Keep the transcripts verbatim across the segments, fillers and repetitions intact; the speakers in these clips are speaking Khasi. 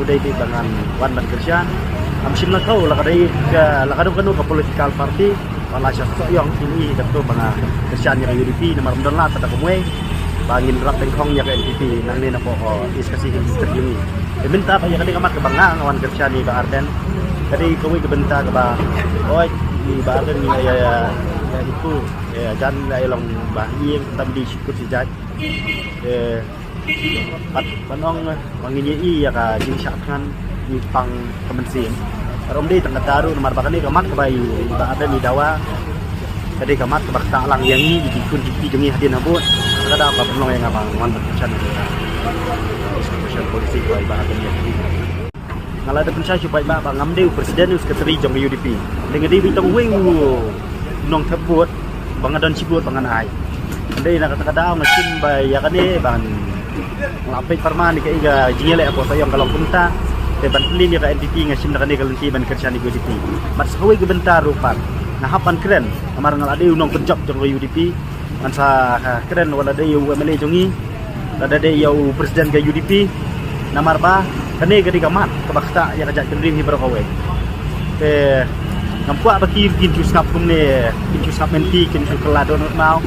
Dei dei ba ngan wan ban kyrshan. Am shim la kau la ka dei ka la ka dei kano ka political party. Wala sha so yong kini ka tu ba nga kyrshan ïa ka U D P namar mdon la ta ka mwe. Ba ngin rap tengkong ïa ka N P P nangne na po o is ka si hin ter yungi. Te mynta ba ïa ka dei ka mat ka ba nga nga wan kyrshan ïa ba Ardent. Ka dei ka wei ka bynta ka ba oi i ba Ardent ni ïa ïa ïa itu ïa jan la ïa long ba ïing tam di shikut si jait. Eh, Pat ban ong ma ngin ïa i ïa ka jingshah thngan ni pang ka mynsiem. Rom dei tang kata ruh namar ba kane ka mat ka ba i ba Ardent i dawa. Ka dei ka mat ka ba ka lang ïa ngi i khun ki jong ngi hadien habud. Ka daw ka ban long ïa nga ba wan ba chan. Social policy ka ba i ba Ardent ïa ngi. Nga la da pynshai shu paidbah ba ngam dei u president u secretary jong ka U D P. Dei nga dei ba tang wei u nongthep vote ba nga don shi vote ba ngan ai. Dei na kata ka daw nga shim ba ïa kane ban nga la peit pharma ni ka i ka jingïaleh hapoh Sohiong ka long kumta. Te ban pynlin ïa ka N P P nga shim da kane ka lynti ban kyrshan ïa ka U D P. Bad sa kawei ka bynta ruh pat nga hap ban kren namar nga la dei u nongpynjop jong ka U D P. Ngan sa kren wat la dei ïa u M L A jong ngi. Lada dei ïa u president ka U D P namar ba kane ka dei ka mat ka ba ktah ïa ka jaitbynriew hi baroh kawei. Te ngam kwah ba ki kin shu sngap kumne kin shu sngap menti kin shu kylla don ut mau.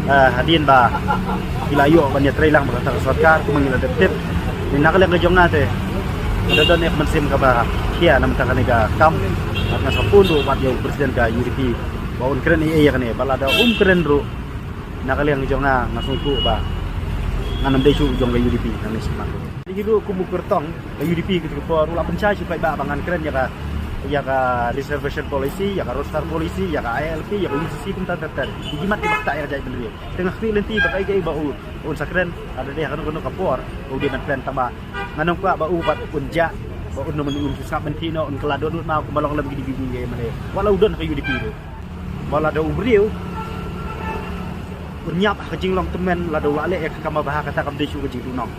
Eh, hadien ba ki la ïoh ban ïa trei lang ba kata ka sorkar kumba ngi la dep tip. Ni na ka liang ka jong nga te ka da don ïa ka mynsiem ka ba khia na mynta kane ka kam. Bad nga sa pun ruh bad ïa u president ka U D P ba un kren ïa ïa kane ba lada um kren ruh. Na ka liang jong nga nga sngewthuh ba ngan ym dei shuh jong ka U D P nangne shi mar. Dei hi ruh kum u kyrtong ka U D P ka por u la pynshai shu paidbah ba ngan kren ïa ka ïa ka reservation policy, ïa ka roster policy, ïa ka I L P, ïa ka U C C kumta ter ter. Ki mat ki ba ktah ïa ka jaitbynriew. Te nga khmih lynti ba kaei kaei ba u un sa kren, lada dei ha kano kano ka por u dei ban kren tang ba ngan ym kwah ba u pat un jah ba un ym un sngap menti noh un kylla don ut mau kumba long lem ki D V D ïa ma dei. Wat la u don ha ka U D P ruh. Ba lada u briew un ñiap ha ka jinglong tymmen lada u la leh ïa ka kam ba bha kata kam dei shuh ka jingduhnong.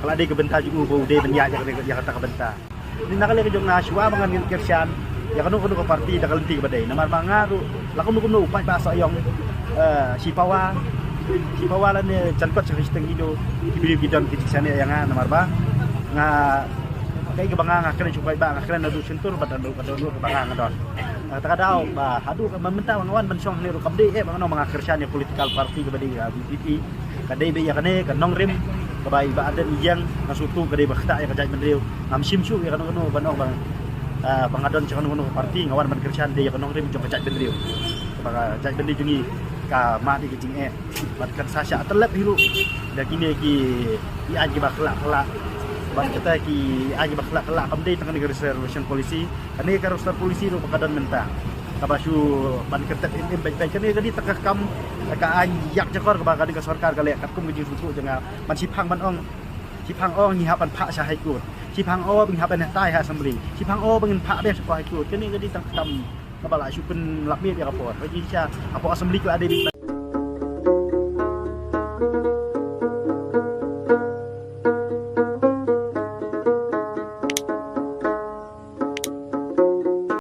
Ka la dei ka bynta jong u ba u dei ban ïaid ïa ka, ïa kata ka bynta. Ni na ka liang ka jong nga shuwa ba ngan kyrshan ïa kano kano ka parti da ka lynti kaba dei namar ba nga ruh la kumno kumno u paidbah Sohiong, eh, shi pawa shi pawa lane jan kot sha ka shiteng ido ki briew ki don ki jingshaniah ïa nga namar ba nga kaei kaba nga nga kren shu paidbah nga kren naduh shyntur bad naduh ka don kaba nga nga don. Kata ka daw ba haduh ka mynta ba nga wan ban shong hangne ruh kam dei eh ba nga ong ba nga kyrshan ïa political party kaba dei, ah, V P P. Ka dei ba ïa kane ka nongrim kaba i Bah Ardent i ïeng nga sngewthuh ka dei ba ktah ïa ka jaitbynriew. Ngam shim shuh ïa kano kano ban ong ba, ah, ba nga don sha kano kano ka party nga wan ban kyrshan dei ïa ka nongrim jong ka jaitbynriew. Kaba ka jaitbynriew jong ngi ka mad ïa ka jingeh. Bad kan sa shah tyllep hi ruh da kine ki, ki aiñ kiba khlak khlak. Bad kata ki aiñ kiba khlak khlak kam dei tang kane ka reservation policy. Kane ka roster policy ruh ba ka don mynta kaba shu ban kyrtep im im beit beit. Kane ka dei tang ka kam ka aiñ ïak jakor kaba kane ka sorkar ka leh katkum ka jingsngewthuh jong nga ban shiphang ban ong, shiphang ong ngi hap ban phah sha High Court, shiphang ong ba ngi hap ban htai ha Assembly, shiphang ong ba ngin phah beit sha High Court. Kane ka dei tang ka kam kaba la shu pynlap miet ïa ka por. Ka jingshisha hapoh Assembly ka la dei